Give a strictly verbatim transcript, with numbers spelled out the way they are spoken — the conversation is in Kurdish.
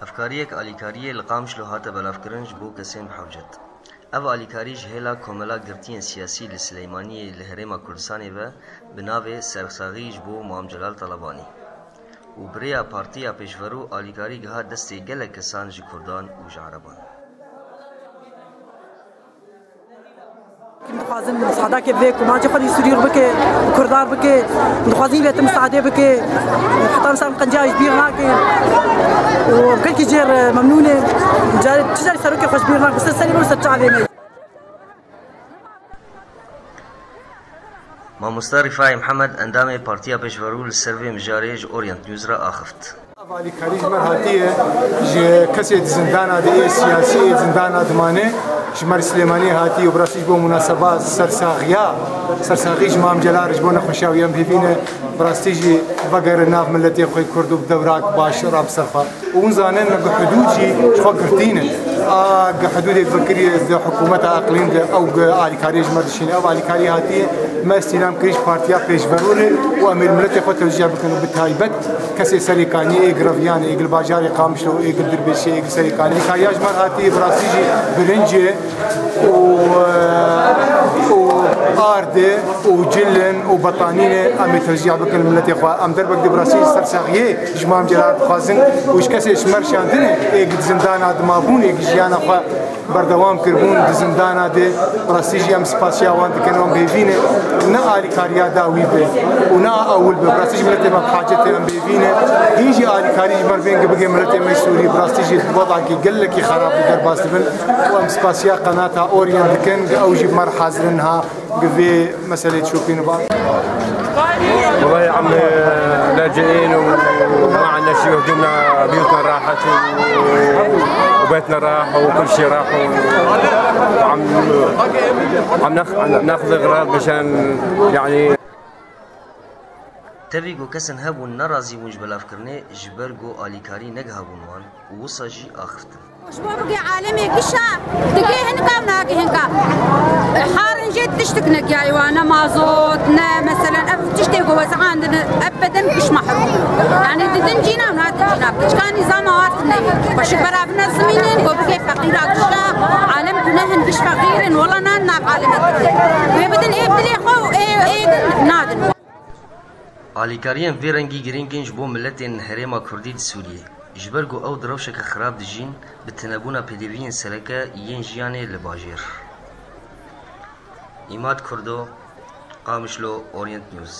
Hevkariyek alîkariyê li Qamişlo hate belavkirin ji bo kesên bi hewcet. Ev alîkarî ji hêla Komela Girtiyên Siyasî li Sileymaniyê li Herêma Kurdistanê ve bi navê Sersaxî ji bo Mam Celal Talabanî û bi rêya Partiya Pêşverû alîkarî giha destê gelek kesan ji Kurdan û ji Ereban. Kim dixwazin misadakê vê kumancê xwe dî Sûrî bike, Kurdan bike, dixwazin vê tu misadê bike, heta misan qencîya ji bîr nake. Û gelkî jê re memnûn e. Carê, çi carê serokê xwe ji bîr nake, ser serê min û ser çavê me. Mamosta Rîfaî Mihemed, endamê Partiya Pêşverû, li ser vê mijarê ji Orient News re axift. Ev alîkarî ji me re hatiye, ji kesê di zindana de yê siyasî yê zindana dimane, ji me re Silêmaniyê hatiye û bi rastî ji bo munaseba sersaxiya, sersaxî ji Mam Celal ji bo nexweşiya wî em hêvî ne, bi rastî jî vegere nav miletê xwe Kurd û bi dewrak baş ra bi ser xwe. Û hûn zanin me gi hudûd jî ji xwe girtî ne. A gi hudûdê vekirî di hikûmeta eqlîm de ew gi alîkariyê ji me dişîne. Ew alîkarî hatiye me îstîlam kirî ji Partiya Pêşverû re û em ê miletê xwe tewcîh bikin û bi taybet kesê Serêkaniyê, ê gi Reviyanê, ê gi li bajarê Qamişlo, ê gi Dirbêşê, ê gi Serêkaniyê. Alîkariya ji me re hatiye bi rastî jî birinc e. û, û ardê û cilin û betanînê em ê tewzîya bikin miletê xwe. Em derbek di birasî sersaxiyê ji Mam Celal dixwazin û ji kesê ji me re şandine ê di zindana dimabûn ê jiyana xwe berdewam kiribûn di zindana de. Birastî jî em spasiya wan dikin û em hêvî ne ne alîkariya dawî be û ne ewil be. Birastî jî miletê me bi hacetê em bêvî ne. Hîn jî alîkarî ji me re bên bigê miletê me Sûrî. Birastî jî di wedakî gelekî xerab de derbas dibin. û em spasiya qenata Orient dikin, ew jî bi me re hazir in ha, gi vê meselê çûkîn ba. والله يا عم، لاجئين وما عندنا شيء، وهدومنا بيوتنا راحت و-، وبيتنا راح وكل شيء راح و-، وعم، عم ناخ-، عم ناخذ اغراض مشان، يعني. Tevî ku kesên hebûn nerazî bûn ji belavkirinê, ji ber ku alîkarî negihabûn wan û wisa jî axiftin. Ji bo bigê alemê gişa, digê hinika û nagê hinka. Harin jê tiştik negiyayê wan, ne mazot, ne meselen ev tiştê ku wezandin, ev beden giş mehrûm. Yani didin cîna û nadin cîna. Piçkan nîzama hatin ne. Xweşik berav ne zimînin, ku bigê feqîra gişa, alem gunehin giş feqîrin, wela nan nav alemê. Wê bidin ê dilê xwe û ê, ê din nadin. Alîkariyên vê rengî girîng in ji bo miletên herêma Kurdî di Sûriyê, ji ber ku ew di rewşeke xirab dijîn, bi tinebûna pêdiviyên sereke yên jiyanê li bajêr. Îmad Kurdo, Qamişlo, Orient News.